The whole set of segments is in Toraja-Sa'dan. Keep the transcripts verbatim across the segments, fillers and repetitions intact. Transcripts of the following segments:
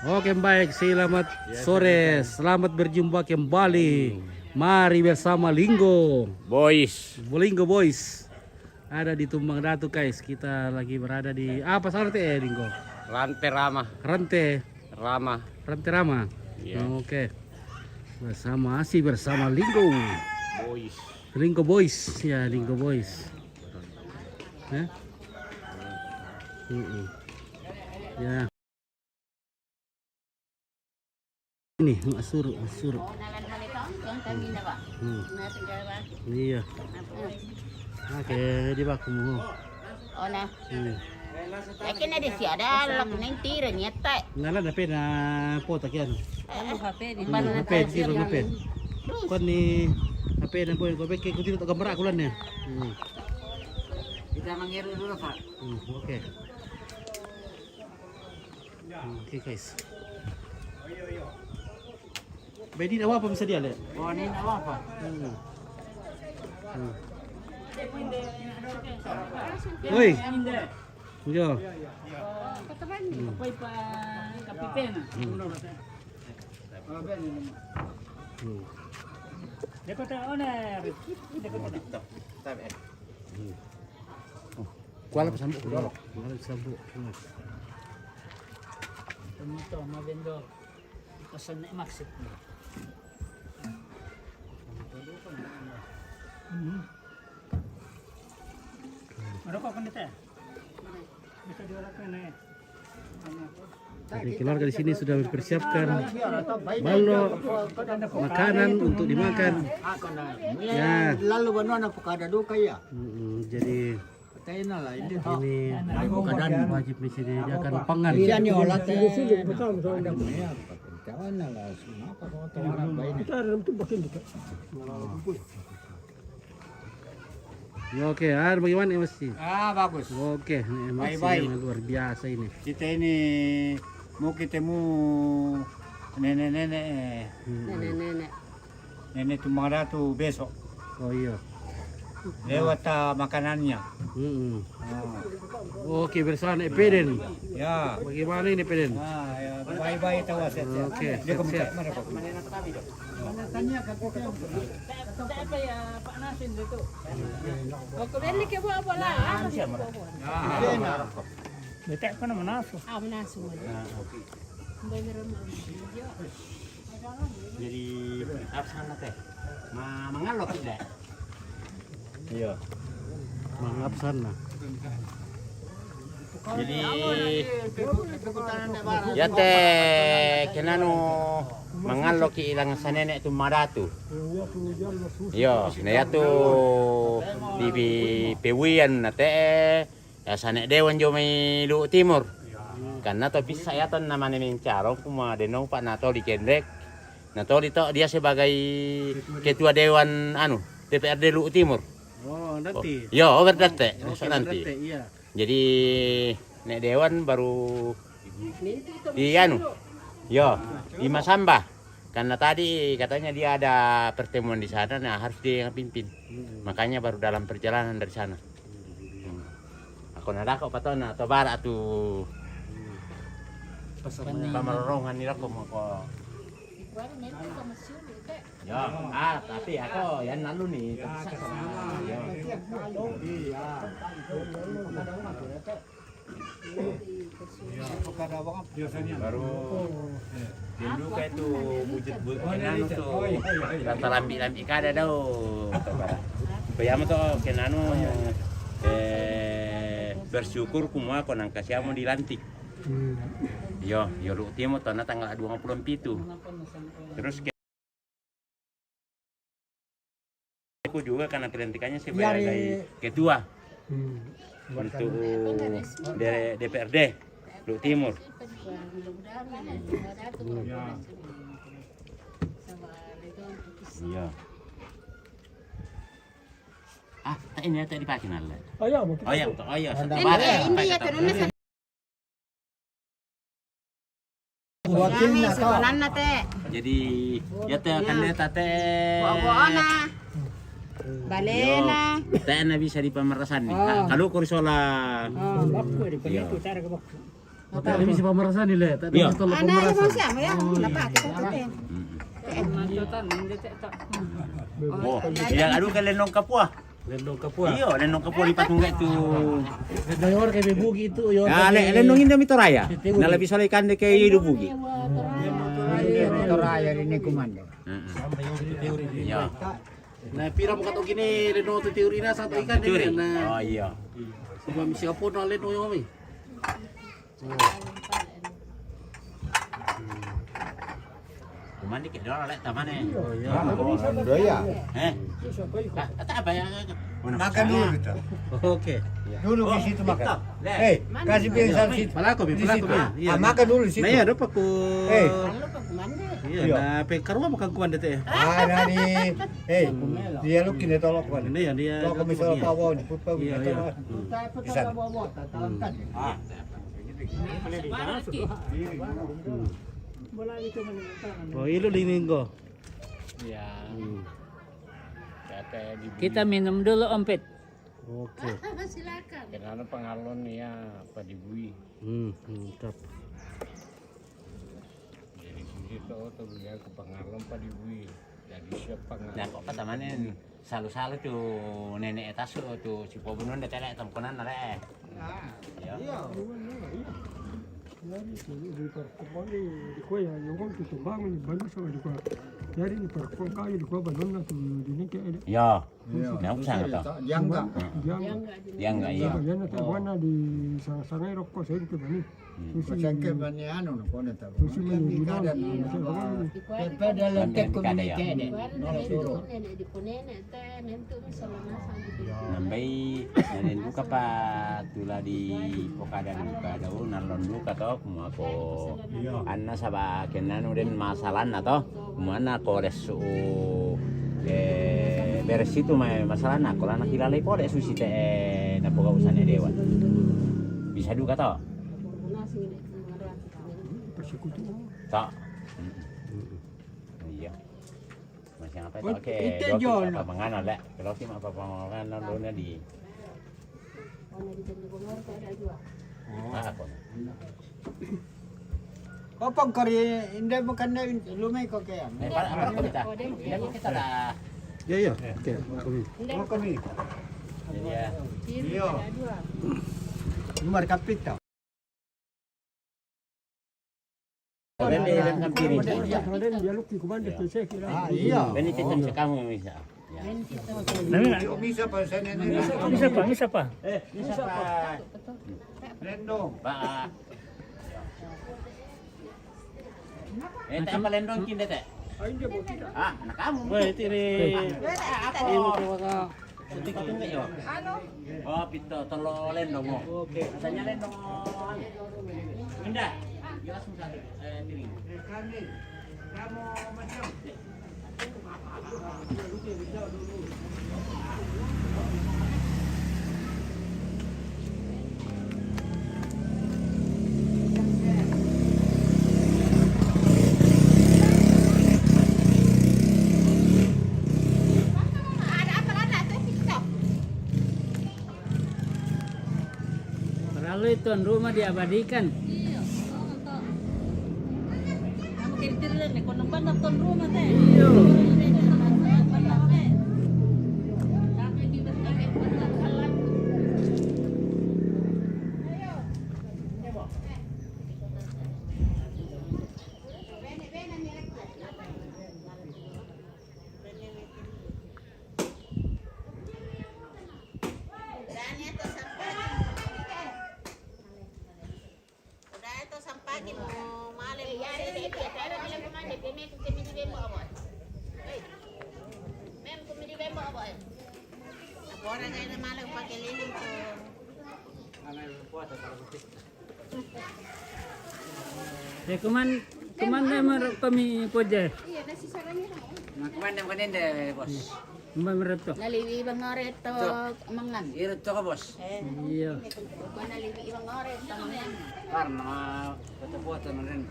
Oke, baik. Selamat sore. Selamat berjumpa kembali. Mari bersama Linggo. Boys. Linggo Boys. Ada di Tumbang Datu, guys. Kita lagi berada di apa sana teh, Linggo? Rante Rama. Rante. Rama. Rante Rama. Iya. Oke. Bersama, masih bersama Linggo. Boys. Linggo Boys. Ya, Linggo Boys. Ya. Mm-mm. Ya. Ini, masuru, masuru. Hmm. Iya. Oke, di baku mu. Oh, nah. Hmm. Yakin ada si ada lak neng tira nyata. Nala na pena pota kian. Lalu H P di mana? H P, tira na pena. Kon ni H P na boy, ko beke ko tira to gambar aku lan ya. Hmm. Kita mangiru dulu, Pak. Hmm, oke. Hmm, oke, guys. Bedi na wapa bisa dia le? Oh, ini na wapa? Hmm. Hmm. Oi. Yo. Hmm. Hmm. Hmm. Kuala pesan bu, kuala. Kuala pesan bu. Hmm. Teman-teman, ma vendor. Pesan nek maksud. Hmm. Merokok kan kita? Bisa diorangkan, eh. Jadi keluarga di sini sudah mempersiapkan balok, makanan untuk dimakan. Ya. Lalu banana kada duka ya. Mm-mm, jadi ini wajib disediakan pangan. Iya, ni olah teh. Ada punya. Kawan lah, semua apa kau tahu orang baik ni. Kita ada dalam tu bakin kita. Ya, oke, ah, bagaimana, Mas? Ah, bagus. Oke, ini emang sih, baik-baik, memang luar biasa ini. Kita ini mau ketemu nenek-nenek, eh. Hmm. Nenek-nenek. Nenek Tumbang Datu besok. Oh, iya. Lewat, ah, makanannya. Mm-mm. Ah. Oke, bersama Nek Peden. Ya. Bagaimana ini, Peden? Ah, ya, baik-baik tahu aset. Oke, dia siap, siap. Mana kami dong? Mana tanya kan? Apa ya, Pak Nasin itu? Oke, beli ke buah bola. Betek kan menasu. Ah, menasu. Nah, oke. Jadi, apa sana teh? Ma-, mangalok tidak? Iya. Mangap sana. Jadi, ya teh, kenanu mangalok ki ilang sanene tu madatu. Iya, na ya tu di pewian na teh. Ya, sane dewan jo mai Lu'u Timur. Karena to bisa ya ton namane mencarong kuma denong Pak Natoli Kendek. Natoli to dia sebagai ketua dewan anu D P R D Lu'u Timur. Oh, nanti. Yo, oh, berarti. Oke, nanti. Berarti, iya. Jadi nek dewan baru di anu. Yo, di Masamba. Karena tadi katanya dia ada pertemuan di sana, nah harus dia yang pimpin. Hmm. Makanya baru dalam perjalanan dari sana. Hmm. Aku nadako patona to bara tu. Hmm. Pamarorongan ni rako mo ko. Ya, ah, tapi aku yang lalu nih. Ya, tapi saya sama. Ya. Iya. Baru rindu kayak tu wujud bu-, kenanu tu. Rata lambi-lambi kada dau. Bayama tu kenanu, eh, bersyukur kumua ko nang kasiamu dilantik. Hmm. Yo, yo Lu'u Timur tona tanggal dua puluh pitu. Terus aku juga karena pelantikannya sebagai ketua untuk D-, D P R D Lu'u Timur. Iya. Ah, tak ini tak dipakai nala. Oh iya, mungkin. Oh iya, oh iya. Ini, ini ya, karena Buatin na to. Sebenarnya teh. Jadi, ya teh, kan dia teh. Bawa-bawa na. Balena. Teh na bisa di pamerasan nih. Ah. Nah, kalau kau sola. Ah, baku di penipu cara ke baku. Tapi bisa pemerasan ni, Le. Tak ada. Iya. Tolak pemerasan. Ada yang mau siapa ya? Oh, iya. Dapat kita tu, eh. Mm-mm. Oh, iya, aduh, kan lendong kapua. Lendong kapua. Iyo, lendong kapua di patung itu. Lendong orang kayak bebugi itu, yo. Ya, le, lendong indah mitoraya. Nah, lebih soleh kan dia kayak hidup bugi. Iya, mitoraya ini komando. Mm-mm. Iya. Nah, pira mo katoki ni lendong tu teori na satu ikan ni. Teori. Nah. Oh, iya. Sebab misi kapua na lendong yo mi. Kumandi ke dora le tamane. Iya, iya. Doya. Eh. Lah, kata apa ya? Makan dulu kita. Oke. Dulu di situ makan. Eh, kasih piring satu situ. Palaku, palaku. Iya. Ah, makan dulu di situ. Nah, iya, ada paku. Eh. Iya, nah, pengkarua makan kuan dete. Ah, nani. Eh, dia lu kini tolok kuan. Ini ya, dia. Tolok misal pawon, pupa. Iya, iya. Di sana. Ah. Oh, ilu linggo. Ya. Hmm. Kita minum dulu, Ompit. Oke. Silakan. Kenapa pengalon ya, Pak Dibui? Hmm, mantap. Jadi, begitu, tuh, ya, ke pengalon, Pak Dibui. Jadi, siapa ngalon? Nah, kok kata mana? Salu-salu tu nenek etas tu, tu si Pobunun dah telek tongkonan ada, eh. Ah, iya. Iya. Iya, di sini, di parkon di, di kua ya, yang kau tu tumbang ni, banyak sama di kua. Jadi di parkon kau di kua banyak tu, di ni kayak ada. Iya. Iya. Nah, aku sangat tahu. Dia enggak. Dia enggak. Dia enggak, iya. Dia nak tak mana di sangai-sangai rokok saya tu bani. Hmm. Pasangke bani anu no kone ta. Susi mani kada na. Pada lentek ko kada ya. Nambai nanen duka pa tula di pokada duka dau nalon duka to, kuma ko anna saba kenanu den masalanna to. Kuma anna ko desu, eh, beres itu mai masalanna ko lana hilalai pole susi te, eh, na poga usane dewan. Bisa duka to. Persekutu. Tak. Iya. Masih apa itu? Oke, ite dua juta jolo. Apa mangana le? Kalau sih apa mangana dona di. Oh. Ah, apa? Apa kori inde bukan dai lumai ko ke. Eh, para, para ko kita. Inde ko kita lah. Ya, ya. Oke, kami. Kami. Iya. Iya. Nomor kapita. Ah, iya. Ini kita kamu bisa. Ya. Misa pa, misa pa. Eh, misa pa. Lendong. Ba. Eh, tak apa lendong kin dete. Ah, anak kamu. Weh, tiri. Apa? Ini ko waka. Putik-putik nggak, yo? Anu. Oh, pito, tolo lendong mo. Oke. Katanya lendong. Indah. Jelas, eh, piring. Perlu tuan rumah diabadikan. Iya. Kamu kira-kira nih, kono banda tuan rumah teh. Iya. Ya, kuman, kuman na maro kami poje. Nah, kuman na kaninde, bos. Kuman maro to. Naliwi bang ore to mangan. Iro to ka, bos. Eh. Iya. Kuman naliwi bang ore to mangan. Karena foto-foto menen.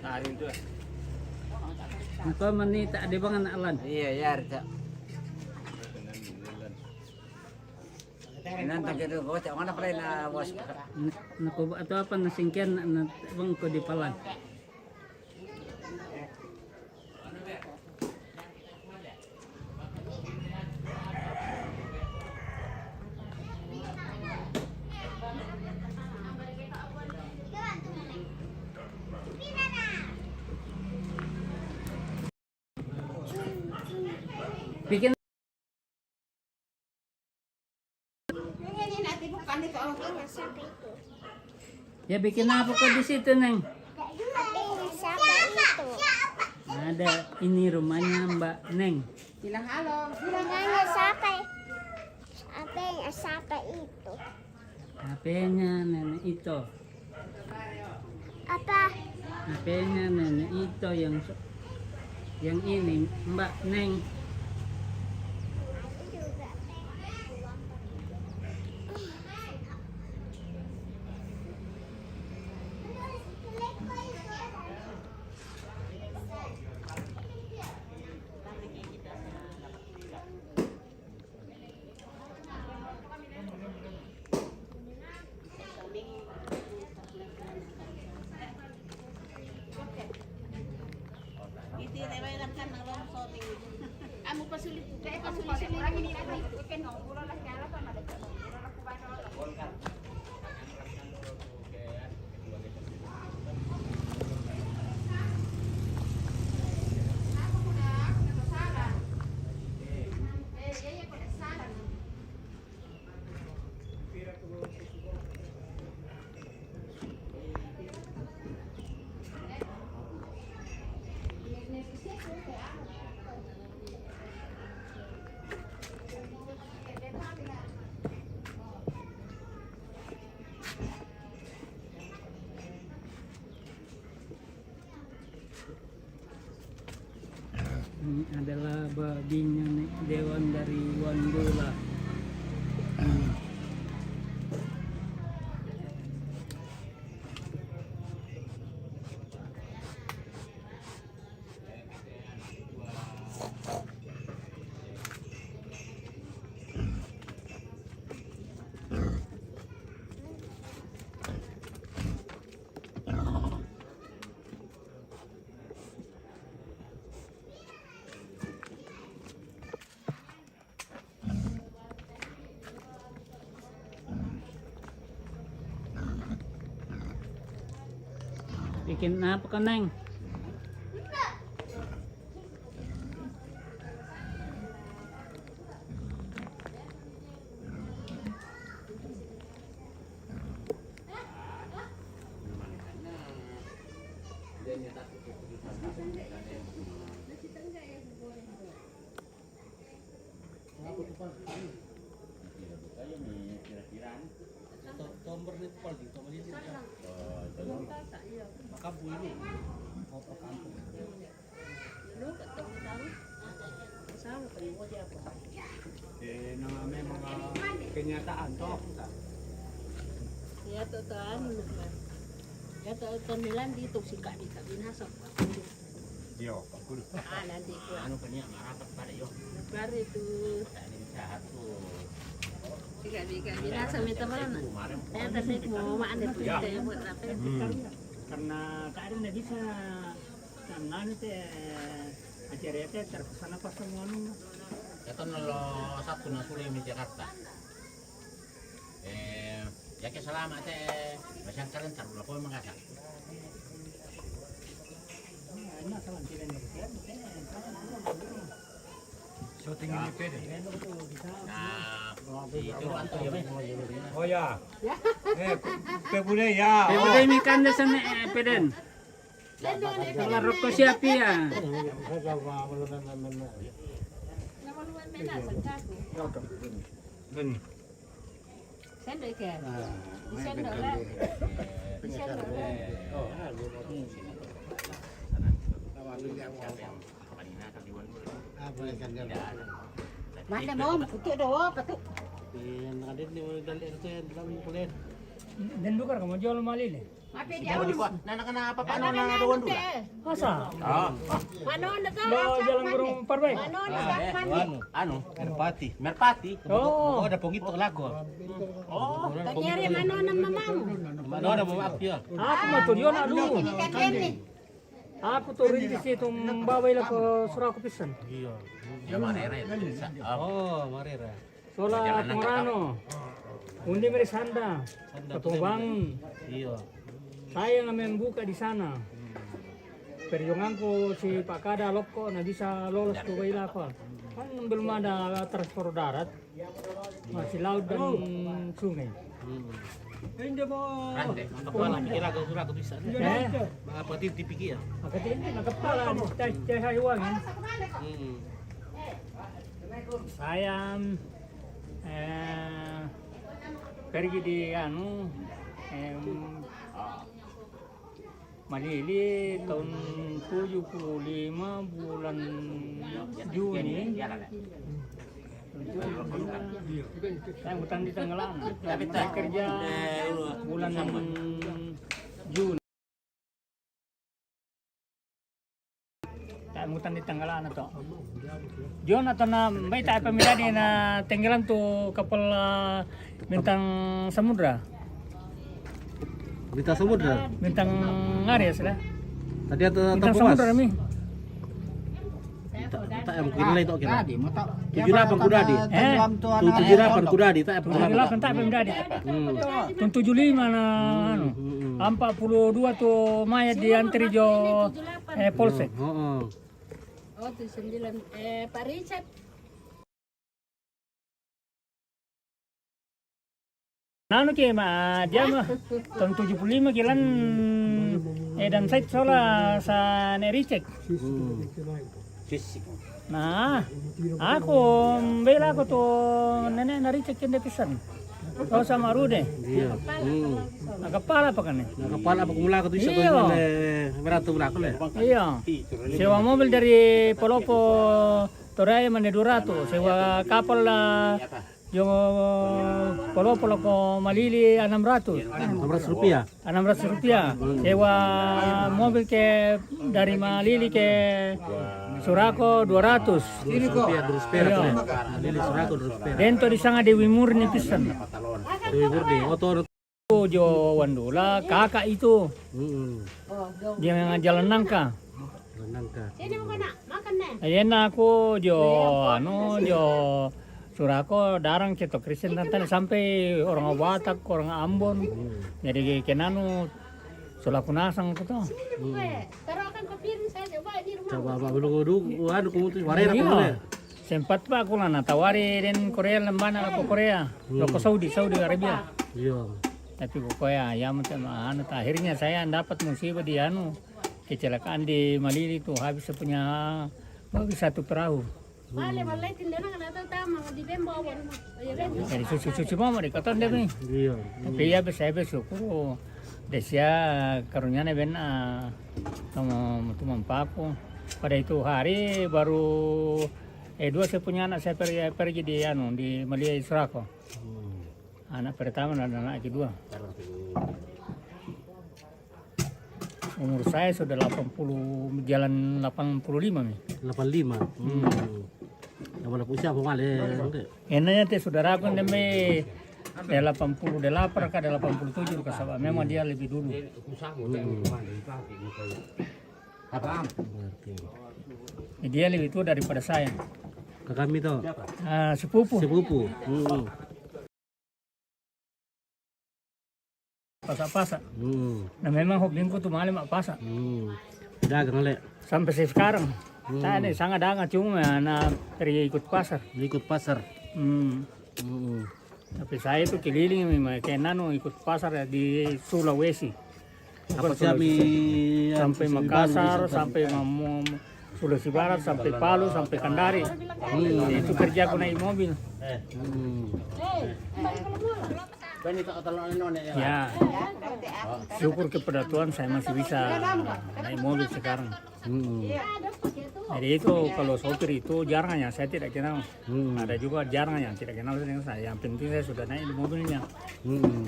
Hari itu. Engko meni tak ada bangan alan. Iya, ya, Rita. Inanta gitu, bocah mana pala na bos. Na, na ko ato apa na singkian na, na bang ko di palan. Bikin Ini nanti bukan itu. Ini siapa itu? Ya, bikin apa kau di situ, Neng? Apa ini siapa itu? Ada, ini rumahnya Mbak Neng. Bilang halo. Bilang halo. Siapa? Apa ini siapa itu? H P-nya nenek itu. Apa? H P-nya nenek itu yang se-, yang ini, Mbak Neng. Amo pa suli, kaya pa suli-suli. Ini adalah babinya nih, Dewan dari Wandula. Bikin apa, Neng? Eh, na memang, ah, kenyataan toh. Ya, to, to, anu, na. Ya, to, to, nilan di to, sika di kabinasa. Yo, pakul. Ah, nanti ko. Anu kanya marapat pada yo. Baru itu. Sika di kabinasa, minta mana? Ya, tapi mau mana itu, ya, buat apa? Hmm. Karena keadaan nggak bisa. Nang anu te, acara te terpaksa na pas mo anu. Ito na lo Sabtu na suli mi Jakarta. Eh, ya ke salama te, masyarakat tar ulah ko Makassar. Syuting ini pede. Nah, si itu kan tuh ya, Mas. Oh ya. Eh, pe-, pebule ya. Pebule mi kan desa ne, eh, peden. Kalau rokok siap ya. Ben. Sendok ke? Sendok lah. Sendok lah. Mana mau kutuk doa apa tu? Yang ada ni mau dalik tu yang dalam kulit. Dan bukan kamu jual mali ni. Apa dia? Nah, nah, kenapa Pak Nona ada dua? Masa? Oh. Mana Nona tahu? Lo jalan burung parbai. Mana Nona tahu? Anu, Merpati. Merpati. Oh, ada pengito lagu. Oh, tanyari mana Nona mamamu? Mana Nona mau apa ya? Aku mah tuh dia nak dulu. Ini kan ini. Aku tuh rintis itu membawa ila ke Suraku pisan. Iya. Ya, Marere. Oh, Marere. Sola Pengarano, Undi Merisanda, Ketua Bangun. Iya. Saya yang membuka di sana. Perjuanganku si Pak Kada Lokko na bisa lolos ke Bailapa. Kan belum ada transfer darat, masih laut dan sungai. Rande, kepala pikir aku sudah aku bisa. Eh? Apa titi pikir? Maka titi, maka kepala, cai, cai haiwan. Saya, eh, pergi di anu, em, Malili tahun tujuh puluh lima bulan Juni. Saya hutang di tanggal enam. Saya kerja bulan Juni. Tak mutan di tanggalan to. Jon atau na baik tak pemidadi na tenggelam tu kapal, eh, Bintang Samudra. Bintang Samudra. Bintang Aries lah. Tadi ada Bintang Samudra mi. Tak, tak yang mungkin lain tak kira. Tujuh delapan kuda di. Eh? Tujuh delapan kuda di, tak yang pernah. Tujuh delapan tak pemidadi. Hmm. Tahun tujuh lima na, anu. Hmm, hmm, hmm. Empat puluh dua tu mayat diantri jo, eh, polsek. Oh, oh. Oh, tujuh sembilan. Eh, Pak Richard. Nanu ke ma dia ma tahun tujuh puluh lima kilan, eh, dan saya sola sa ne Richard. Hmm. Nah, aku bela aku tu nenek na Richard kende pisan. Kau sama Rude. Iya. Hmm. Nah, kepala apa kan nih? Nah, kepala apa kumula aku tu bisa. Iya. Tuh, eh, berat tuh belakang le. Iya. Sewa mobil dari Palopo Toraya mane dua ratus, sewa kapal lah. Yo, Palopo ko Malili enam ratus. Enam ratus rupiah. Enam ratus rupiah. Sewa mobil ke dari Malili ke Surako dua ratus. Dua ratus rupiah, dua ratus perak. Iya. Malili Surako dua ratus perak. Dento di sana Dewi Murni pisan. Dewi Murni. Oh, tuh. Jo Wandula, kakak itu. Mm-mm. Dia yang jalan nangka. Jalan nangka. Sini, makan, nak. Makan, nak. Ayeuna aku jo, anu, jo Surako darang ceto Kristen tantana sampai orang Batak, orang Ambon. Hmm. Jadi kenanu sulaku nasang aku tuh. Sini, Bang. Taruhkan ke piring saya, coba di rumah. Coba, Pak, dulu, dulu, anu, kamu tuh, warera kamu deh. Sempat, Pak, aku lah, nah, tawari dan Korea, lembana ke Korea. Hmm. Lo ke Saudi, Saudi Arabia. Iya. Tapi kok ya, ya, macam anu, akhirnya saya dapat musibah di anu, kecelakaan di Malili tuh, habis saya punya, habis satu perahu. Bale, bale, tindakan kena tahu tamang di Bembo, awan. Oh, iya, Bembo. Jadi suci-suci mau, mau dikatakan dia nih. Iya. Tapi ya, saya bersyukur. Desia karunia ben, ah, sama teman paku. Pada itu hari baru, eh, dua saya punya anak saya pergi, pergi di anu, di Malia Israko. Hmm. Anak pertama dan anak kedua. Umur saya sudah delapan puluh, jalan delapan puluh lima nih. Delapan lima. Hmm. Hmm. Yang mana usia apa, Mal, eh? Enaknya teh saudaraku ini, eh, delapan puluh delapan kah, delapan puluh tujuh kah, sabar. Memang dia lebih dulu. Hmm. Oke. Dia lebih tua daripada saya. Ke kami tuh. Ah, sepupu. Sepupu. Hmm. Pasak-pasak. Hmm. Nah, memang hobingku tuh malam mak pasak. Hmm. Dagang, le. Sampai sekarang. Hmm. Saya ini sangat dagang, cuma ya, nah, pergi ikut pasar. Ikut pasar. Hmm. Hmm. Tapi saya itu keliling memang, kayak nanu ikut pasar ya di Sulawesi. Apa sih, Sulawesi. Sampai Makassar, sampai Mamu-, Sulawesi Barat, sampai Palu, sampai Kendari. Hmm. Itu kerjaku naik mobil. Hmm. Ya. Syukur kepada Tuhan saya masih bisa naik mobil sekarang. Hmm. Jadi itu kalau sopir itu jarang yang saya tidak kenal. Hmm. Ada juga jarang yang tidak kenal dengan saya. Yang penting saya sudah naik di mobilnya. Hmm.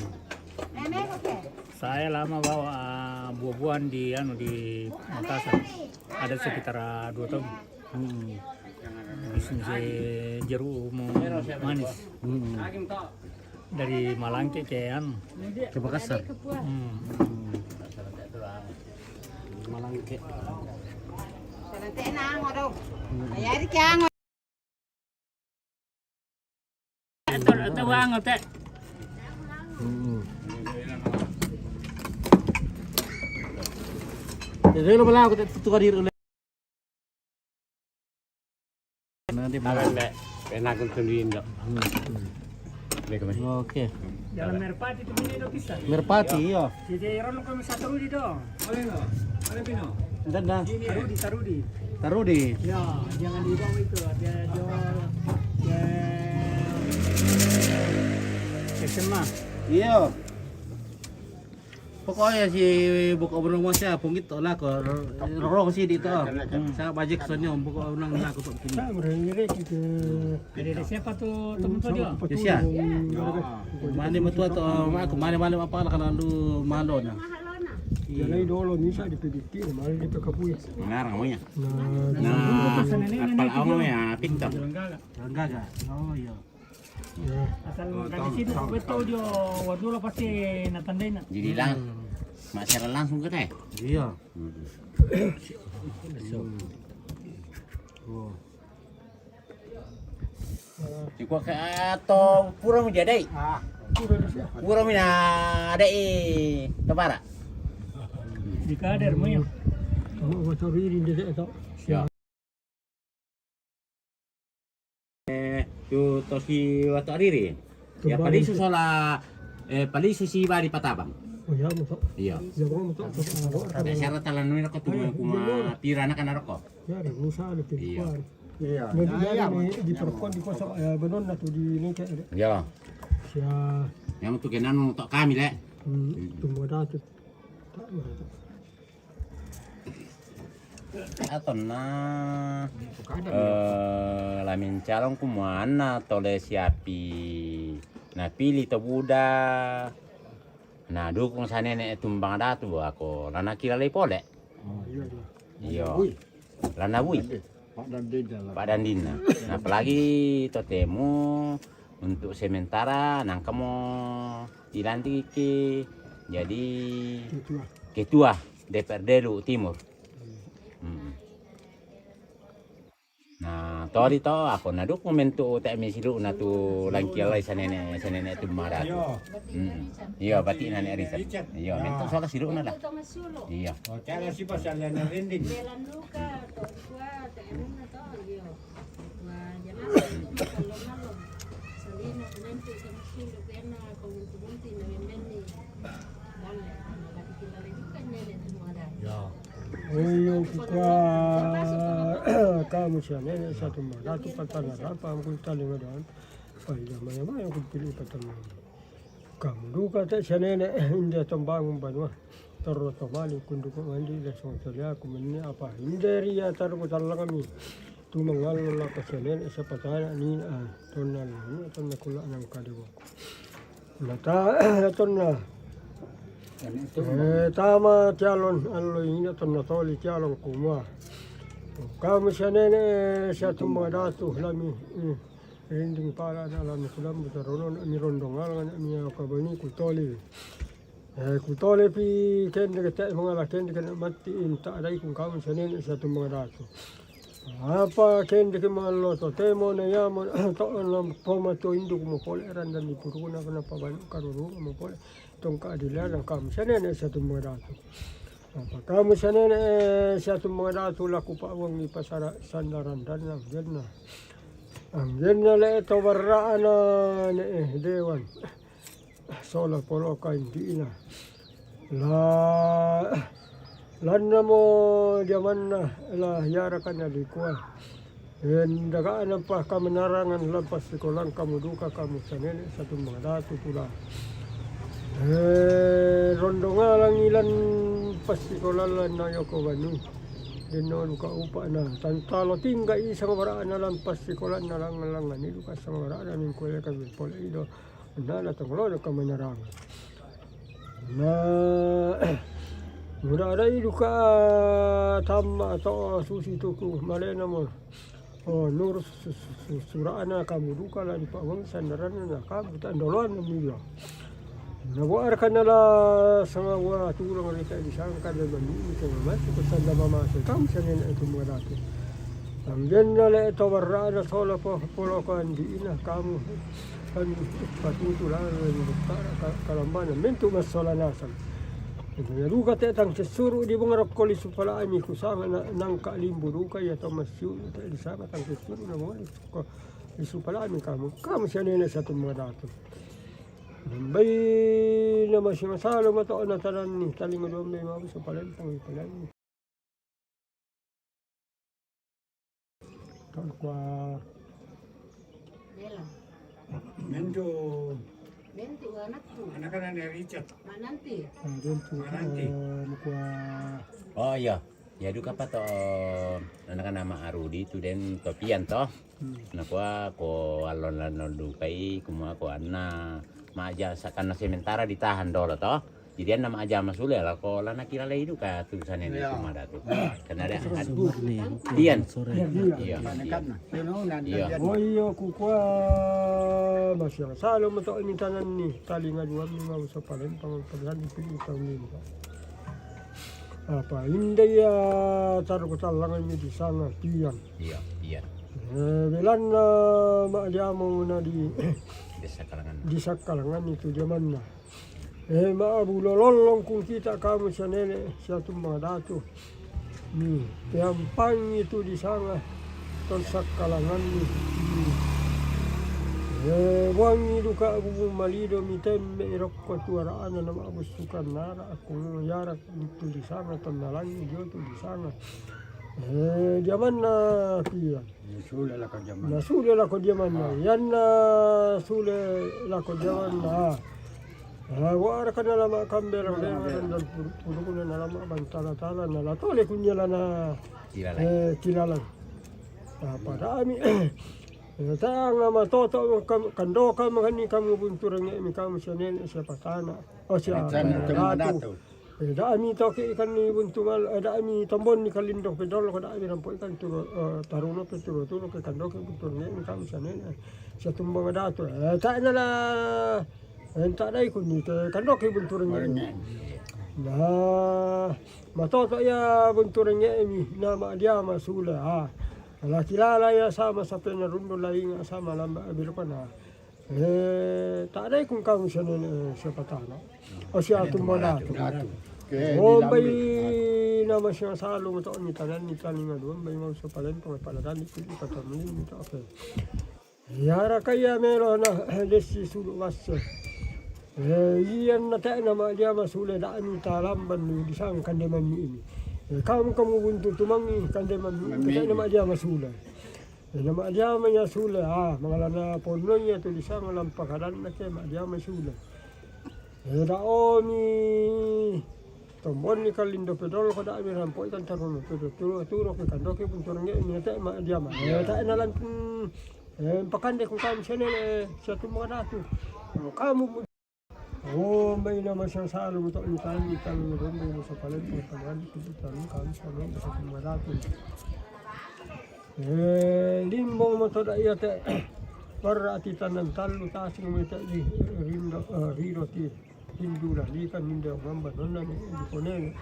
Saya lama bawa, ah, buah-buahan di, anu, di Makassar. Ada sekitar, ah, dua tahun. Hmm. Bisnis, eh, jeruk manis. Hmm. Dari Malangke ke, anu. Ke Makassar. Hmm. Malangke. Jadi lo bala aku tak tukar diri. Nanti bala. Enak untuk di Indo. Oke. Jalan Merpati itu ini dok kisah. Merpati, iya. Jadi orang kami satu di dong. Ndak, ndak. Tarudi, Tarudi. Tarudi. Ya, jangan dibawa itu, ada jual, ya, S M A. Iya. Pokoknya si buka burung masih apa gitu lah, kok rorong sih di itu. Saya bajik soalnya buka burung lah, aku tuh kini. Saya merengek gitu. Jadi ada siapa tuh teman tuh, Jo? Josia. Mana betul tuh, aku mana, mana apa lah kalau lu malu nah. Jadi dulu bisa dipidiki, malah dipekapui. Mengarang maunya. Nah, Nah, asal awal ya pintar. Enggak, enggak. Oh iya. Ya. Asal dari situ betul dia, waduh lah pasti natandai nak. Jadi lang, mak secara langsung ke teh. Iya. Hmm. Oh. Iko ke atau pura mau jadi? Ah, pura bisa. Pura mina ada i tebara. Di kader maunya. Kamu bocor ini dia tak. Ya. Eh, tu tosi waktu ariri. Ya, paling susola, eh, paling susi bari patabang. Oh, ya, betul. Iya. Ya, betul. Ada syarat talan nuna ko tuma kuma pira anak anak rokok. Ya, ada rusa, ada pilihan. Iya. Iya. Nah, iya, di perempuan di kosong, ya, benar nah tu di ini kayak ada. Iya. Ya. Yang tu kenan untuk kami le. Hmm, tunggu ada tu. Tak ada. Atau na, eh, lamin calon kumuana tole siapi napili to buda na dukung sanene tumbang datu ako lana kila lei pole. Oh, iya, iya. Iya. Lana bui. Pak Dandin. Nah, apalagi totemu untuk sementara nangkamo dilantik jadi ketua D P R D Luwu Timur. Hmm. Nah, toli to ako nadukung mentu te misilu na tu langkialai sanene, sanene tu maratu. Hmm. Iya, berarti nane Richard. Iya, mentu soal silu na lah. Iya. Oh, cara si pasal yang rending. Ya. Oyo kukua kamu sianene satu maratu patana rapa angkul tali ngadon. Pai jama yama yang kupili patana. Kamu duka te sianene india tombangun banua. Toro tomali kunduku mandi le song toli aku menne apa. Inderia taruku talangami. Tu mangallo la kasianene sapatana ni, ah, tonna ni, tonna kula nang kadewo. Nata tonna. Eh, tama tialon allo ina tonna toli tialon kumua. Kamu sianene siatu madatu lami. Hmm. Rinding pala na lami kulambu tarono na mi rondong alanga na mi kabani kutoli. Eh, kutole pi kende ke te mangala kende ke mati inta adai kung kamu sianene siatu madatu. Apa kende ke malo to temo ne yamo to na poma to induk mo pole randan di puruna kana pabanu karuru mo pole tongka adila dan kamu sianene siatu madatu. Apa kamu sianene siatu madatu laku pa wong ni pasara sandaran dan nang jenna. Ang jenna le to barra ana ne dewan. Sola poloka indi'na. La lannamo jamanna la yarakanna dikua. Endaka nampa kamenarangan lan passikolang kamu duka kamu sanene satu madatu pula. Eh, rondongalangi lan passikolang lan nayoko banui. Denno duka upa'na tantalo tingga isang wara'na lan passikolang na langngan-langngan iduka sang wara'na mingkuele kami pole ido. Nana tongolo na kamenarangan. Na mura adai duka tamma to susi tuku malena mo. O nuru su-, su-, su-, surana kamu duka la di pawang sandarana na kamu ta ndoloan na milo. Na buar kana la sama wa turang rita di sangka dan mani ini sama mati ko sanda mama se kamu sana na itu mura tu. Ambian na le to barra na sola po polo ko andi ina kamu. Kan patutu la na ni ka-, kalambana mentu masola nasan. Itu ya duka te tang sesuru di bunga rokko lisu pala ami kusanga na nangka limbu duka ya to masiu te di sanga tang sesuru na bunga rokko lisu pala ami kamu. Kamu sianena satu madatu. Nambai na masi masalo mato na talanni talinga dombe mabu sapalempang palanni. Tolkua. Bela. Mentu. Mentu anakku. Anak-anak dari Richard. Mak Nanti. Ah, Mentu. Mak Nanti. Eh, mukua. Oh iya. Ya duka pa to anak-anak Mak Arudi tu den topian to. Hmm. Nakua ko allon lano dukai kumua ko anna maja sakana sementara ditahan dolo to. Jadi anna maja masule la ko lana kira lei duka tu sane ne. Iya. Cuma datu. Karena ada pian. Iya. Iya. Iya. Oh iya kukua masih salo mato ini tanan ni talinga dua minggu sapalempang palan di tahun ini. Apa inda ya taru ko talangan ni di sana pian. Iya, iya. Eh, belanna ma diamo na di di sakkalangan itu jamanna. Eh, ma abu lolong kung kita kamu sia nene sia tumma datu. Ni, peampang itu di sana to sakkalangan ni. Eh, wangi duka abu malido mi temme irokko tuara ana nama abu sukan nara aku yara. Tulisanga tonna langi dio tulisanga. Eh, diamanna pia. Nasule lako diamanna. Nasule lako diamanna. Yanna sule lako diamanna. Ah, wara kana lama kambera lama dan purukuna na lama bantala tala na latole kunyalana. Kilalan. Eh, kilalan. Apa dami. Eh, tanga matoto kam-, kandoka mangani kamu bunturange mi kamu sianene siapa tana. Oh, siapa tana. Eh, dami toke ikan ni buntu mal, eh, dami tombon ni kalindo pedol ko dami rampo ikan turo, eh, taruno pe turo turo ke kandoke bunturange mi kamu sianene. Siatumba datu. Eh, tak nala. Eh, tak dai kunni ke kandoke bunturange. Nah, matoto ya bunturange mi nama dia masula. Ah. Ala kilala ya sama sapena rundu lainga sama lamba abilokona. Eh, tak ada ikung kamu sianene siapa tana. Oh, siatumba datu. Datu. Oke, oh, bai nama sia salu to ni tanan ni taninga dua bai mau sapalento pala tani kita tamani to oke. Yara kaya melo na desi sulu wasse. Eh, iyan na tena ma dia masule dami talamban ni disang kande mammi ini. Eh, kamu kamu buntu tumangi kande mammi ini tena ma dia masule. Eh, na ma dia ma ya sule, ah, mangalana ponno ya tulisang lampa kadanna ke ma dia ma sule. Eh, da omi tombon ni kalindo pedol ko dami rampo ikan taruno pedol turo turo ke kandoke bunturange mi te ma dia ma. Eh, ta ena lan, eh, pakande ku kamu sianene siatumba datu. Kamu Oh, mai na masa salu to ni tani tani ni rombe ni sapalen ko tani tu tani kan salu ni madatu. Eh, limbong moto da iya te. Barra ati tanan talu tasing mai te di rindo, eh, riro ti. Hindula likan ninde ngamba nonna ni di ponene.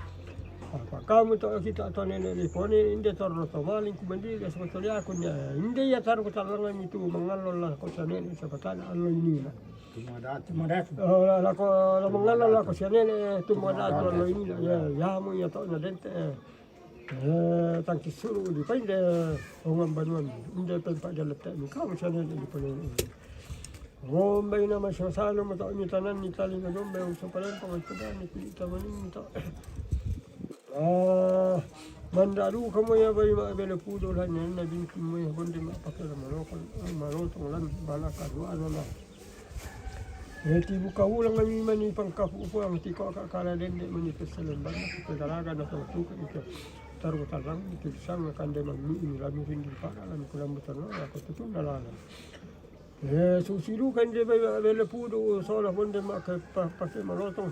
Apa kamu to kita to nene di pone inde torro to maling kumandi da sebetulnya aku nya. Inde ya taru ko talangan itu mangalola ko sanene siapa tana allo ini na. Tumodatu. Tumodatu. Oh, la, lako, la mangala lako sianene, tumodatu lo ini, ya, yamu ya to na dente. Eh, tangki suru di painde, ongan banuan, inde pempa jalete ni, kamu sianene di painde. Ngombe ina masya sano, mata ini tanan ni tali ngombe, usapalan pangan pada ni kulit taman ini to. Ah, mandaru kamu ya bai ma bele pudo lan na binti mo ya bonde ma pakela malokon, malotong lan bala kadua na. Eh, ti buka ulang kami mani pangkapu upu ang ti ko ka kala dende mani peselem bana kita galaga na pangtuka ito. Taru tarang ito sang kande mami ini lami rindu para lami kulam beterno ya ko tutun dalana. Eh, susidu kande bai bele pudo sola bonde ma ke pa-, pake malotong.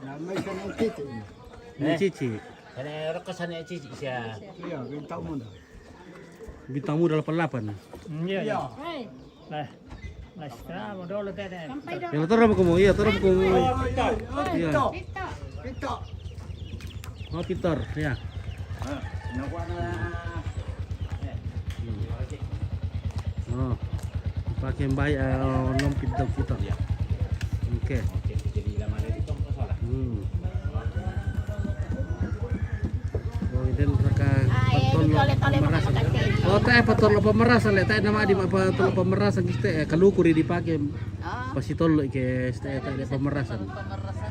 Nama siya ng titi. Ni Cici. Sana roko sana Cici siya. Iya, bintang muda. Bintang muda delapan delapan. Iya, iya. Nah, nah, sekarang mau dulu teh, teh. Iya, turun kamu. Iya, turun kamu. Iya. Pito. Pito. Oh, Pitor, ya. Oh. Pakai baik, eh, oh, nom Pitor kita. Iya. Oke. Oke, jadi lama dari itu apa salah? Hmm. Oh, ini mereka patol pamerasan. Oh, tak patol pamerasan, le, tak nama di patol pamerasan kita, eh, kalau kuri dipakai. Pasi tollo ke, eh, tak ada pamerasan. Pamerasan.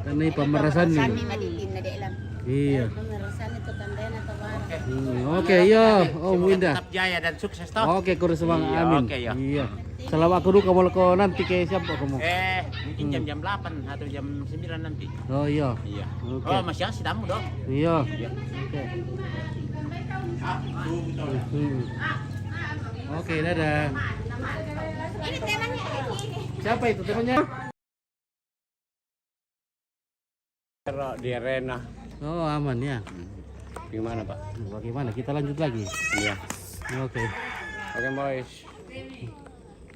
Karena ini pamerasan ni. Pamerasan ni madilin na de lang. Iya. Pamerasan itu tandanya tawaran. Hmm, oke, iya. Oh, Winda. Tetap jaya dan sukses toh. Oke, kurus bang. Iya, amin. Oke, iya. Iya. Selamat aku duka mau ko nanti ke siapa kamu? Eh, mungkin jam-jam delapan atau jam sembilan nanti. Oh, iya. Iya. Oke. Oh, masih asik tamu dong. Iya. Iya. Oke. Hmm. Oke, dadah. Ini temannya. Siapa itu temannya? Di arena. Oh, aman ya. Gimana, Pak? Bagaimana? Kita lanjut lagi. Iya. Oke. Oke, boys.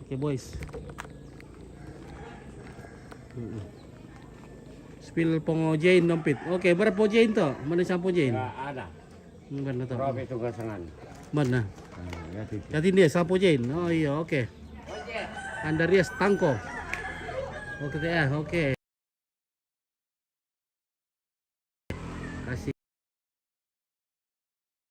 Oke, boys. Mm-mm. Spill pongo Jane dompit. Oke, berapa Jane to? Mana sampo Jane? Nggak ada. Mana to? Robi tugas dengan. Mana? Nah, ya, itu. Jadi dia sampo Jane. Oh iya, oke. Andarias Tangko. Oke ya, oke.